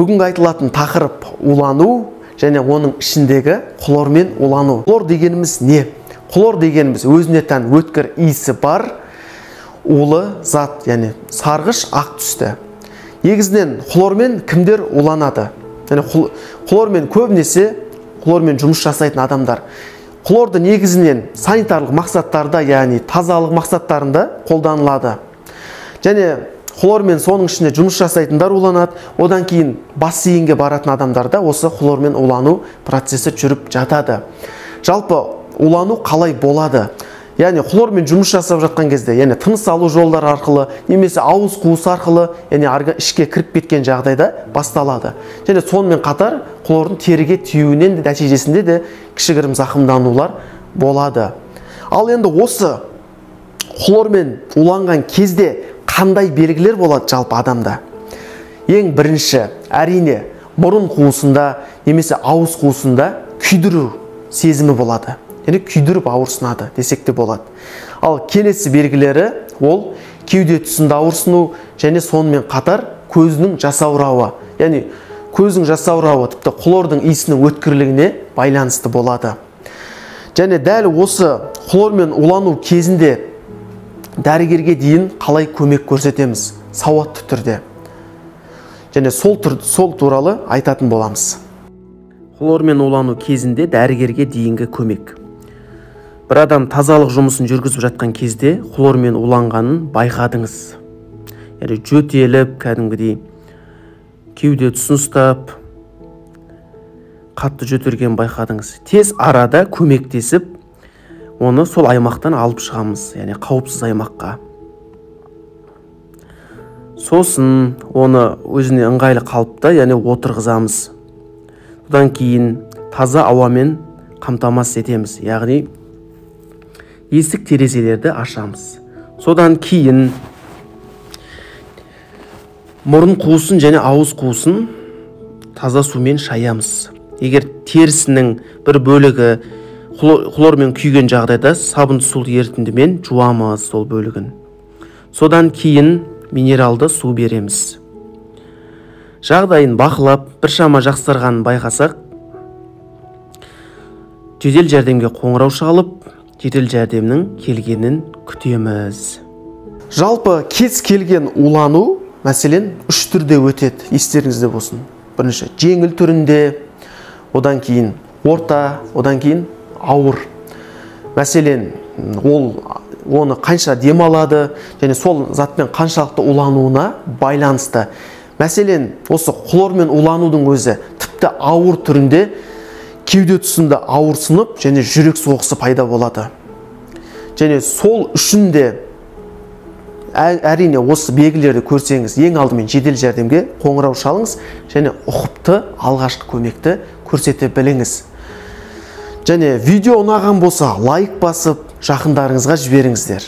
Бүгінгі айтылатын тақырып улану және оның ішіндегі хлормен улану. Хлор дегеніміз не? Хлор дегеніміз өзіне тән өткір иісі бар улы зат, яғни сарғыш ақ түсті. Негізінен хлормен кімдер уланады? Яғни хлормен көбінесе хлормен жұмыс жасайтын адамдар. Хлорды негізінен санитарлық мақсаттарда, яғни тазалық мақсаттарында қолданылады. Және хлормен соның ішінде жұмыс жасайтындар уланады. Одан кейін бассейнге баратын адамдарда осы хлормен улану процесі жүріп жатады. Жалпы улану қалай болады? Яғни хлормен жұмыс жасап жатқан кезде, яғни тыныс алу жолдары арқылы немесе ауыз қуысы арқылы, яғни ішке кіріп кеткен жағдайда басталады. Және сонымен қатар хлордың теріге тиюінен нәтижесінде де кішігірім зақымданулар болады. Ал енді осы хлормен уланған кезде қандай белгілер болады жалпы адамда? Ең бірінші, әрине, мұрын қуысында немесе ауыз қуысында күйдіру сезімі болады. Яғни күйдіріп ауырсынады десек те болады. Ал келесі белгілері ол кеуде тұсында ауырсыну және сонымен қатар көзінің жасаурауы. Яғни көздің жасаурауы тіпті хлордың иісінің өткірлігіне байланысты болады. Және дәл осы хлормен улану кезінде дәрігерге дейін қалай көмек көрсетеміз сауатты түрде. Және сол туралы айтатын боламыз. Хлормен улану кезінде дәрігерге дейінгі көмек. Бір адам тазалық жұмысын жүргізіп жатқан кезде хлормен уланғанын байқадыңыз. Яғни жөтеліп, кәдімгідей кеуде тұсын ұстап, қатты жөтелгенін байқадыңыз. Тез арада көмектесіп, оны сол аймақтан алып шығамыз, яғни қауіпсіз аймаққа. Сосын оны өзіне ыңғайлы қалыпта, яғни отырғызамыз. Содан кейін таза ауамен қамтамасыз етеміз, яғни есік терезелерді ашамыз. Содан кейін мұрын қуысын және ауыз қуысын таза сумен шаямыз. Егер терісінің бір бөлігі хлормен күйген жағдайда сабынды сулы ерітіндімен жуамыз сол бөлігін. Содан кейін минералды су береміз. Жағдайын бақылап, біршама жақсарғанын байқасақ, жедел жәрдемге қоңырау шалып, жедел жәрдемнің келгенін күтеміз. Жалпы кез келген улану, мәселен, үш түрде өтеді, естеріңізде болсын. Бірінші, жеңіл түрінде, одан кейін орта, одан кейін ауыр. Мәселен, ол оны қанша демалады және сол затпен қаншалықты улануына байланысты. Мәселен, осы хлормен уланудың өзі тіпті ауыр түрінде кеуде тұсында ауырсынып және жүрек соғысы пайда болады. Және сол үшін де әрине осы белгілерді көрсеңіз, ең алдымен жедел жәрдемге қоңырау шалыңыз және ұқыпты алғашқы көмекті көрсете біліңіз. Және видео ұнаған болса, лайк басып, жақындарыңызға жіберіңіздер.